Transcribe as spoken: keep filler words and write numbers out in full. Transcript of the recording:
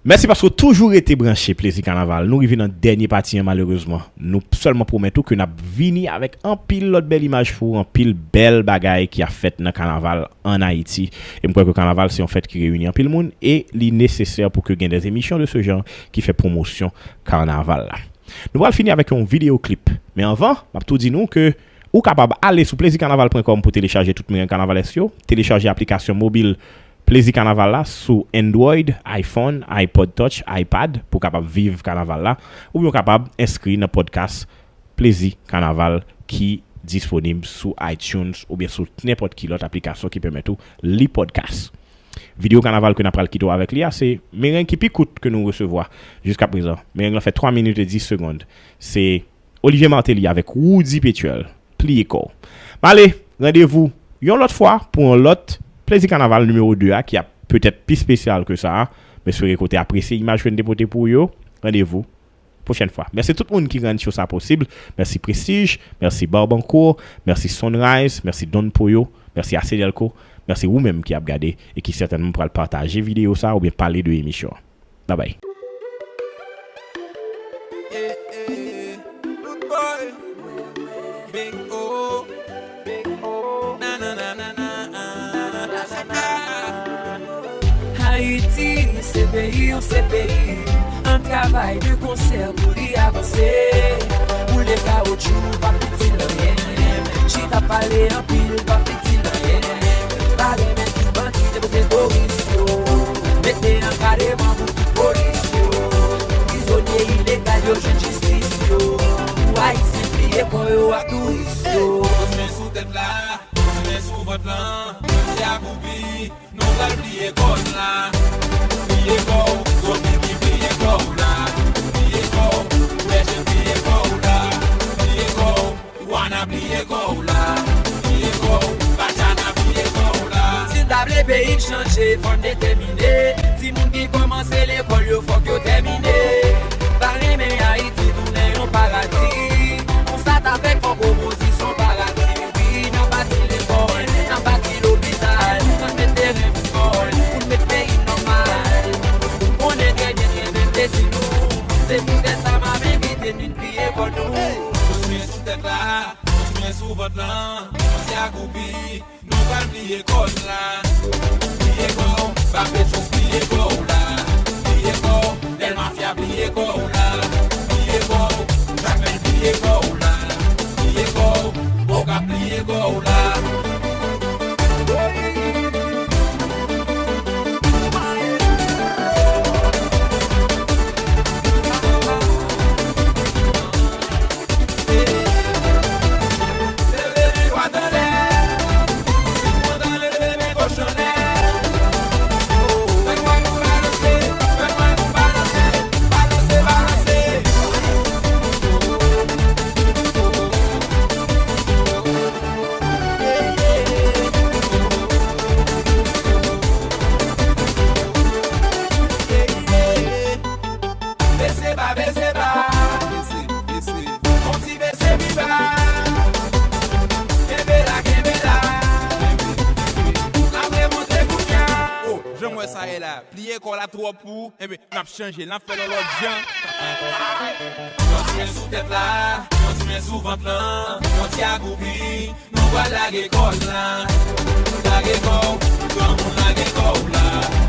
Mèsi paske w toujou rete branche Plezi Kanaval. Nou rive nan dènye pati an, malerezman. Nou sèlman pwomèt ou ke n ap vini avèk anpil lòt bèl imaj pou ou, anpil bèl bagay ki ap fèt nan kanaval ann Ayiti. E m kwè ke kanaval se yon fèt ki reyini anpil moun e li nesesè pou ke gen des émissions de ce genre ki fè pwomosyon kanaval la. Nou pral fini avèk yon videyo klip. Men anvan, m ap tou di nou ke ou kapab ale sou plezi kanaval pwen kòm pou telechaje tout mereng kanavalès yo, telechaje aplikasyon mobil Plezi Kanaval la sou Android, iPhone, iPod Touch, iPad pou w kapab viv kanaval la, oubyen w kapab enskri nan podcast Plezi Kanaval ki disponib sou iTunes oubyen sou nenpòt ki lòt aplikasyon ki pèmèt ou li podcast. Videyo kanaval ke n ap pral kite w avèk li a, se mereng ki pi kout ke nou resevwa jiskaprezan. Mereng lan fè twa minit e dis segonn. Se Olivier Martelly avèk Roody Pétuel, Pliye Kò w. M ale, randevou yon lòt fwa pou yon lòt Plezi Kanaval nimewo de a ki ap petèt pi espesyal ke sa a. M espere ke w te apresye imaj ke n te pote pou w yo. Randevou pwochèn fwa. Mèsi tout moun ki rann show sa posib. Mèsi Prestige, mèsi Barbancourt, mèsi Sunrise, mèsi Don Poyo, mèsi Asedelco, mèsi ou menm ki ap gade e ki sètènman pral pataje videyo sa oubyen pale de emisyon an. Babay. Ayiti se peyi w, se peyi m. Ann travay de konsè pou li avanse. Boule kawotchou pa itil anyen. Chita pale anpil pa itil anyen. Pa renmen tout bandi depoze toris yo. Mete ankadreman pou tout polis yo. Prizonye ilegal yo jwenn jistis yo. Pou Ayisyen pliye kò yo ak touris yo. Pòs men sou tèt la, pòs men sou vant lan. Mesye akoupi, nou pral pliye kò n la. Pliye kò w, zombi ki pliye kò w la. Pliye kò w, bèje pliye kò w la. Pliye kò w, Wana pliye kò w la, pliye kò w, Bachana pliye kò w la. Si n ta vle peyi n chanje, fò n detèmine. Timoun ki kòmanse lekòl yo, fòk yo tèmine. Pa renmen Ayiti tounen yon paradi. Pou sa ta fèt, fòk opozisyon paradi. Wi, n ap bati lekòl, n ap bati lopital, n ap met teren foutbòl, pou n met peyi n nòmal. Ou konnen trè byen, trè byen, se nou. Se poutèt sa m ap envite n vin pliye kò nou. Pòs men sou tèt la, pòs men sou vant lan. Mesye akoupi, nou pral pliye kò n la. Pliye kò w, Babechos pliye kò w la. Pliye kò w, Del Mafia pliye kò w la. Pliye kò w, Jakmèl pliye kò w la. Pliye kò w, Okap pliye kò w la. Bese ba, bese ba. Bese, bese. Yon ti bese pi ba. Kenbe la, kenbe la. Kenbe, kenbe. N ap remonte kounya. Oh, jan m wè sa ye la. Pliye kò w la twòp pou, enben, n ap chanje l, n ap fè l yon lòt jan. Yon ti men sou tèt la, yon ti men sou vant lan, yon ti akoupi. Nou pral lage kò n la. Lage kò w, granmoun lage kò w la.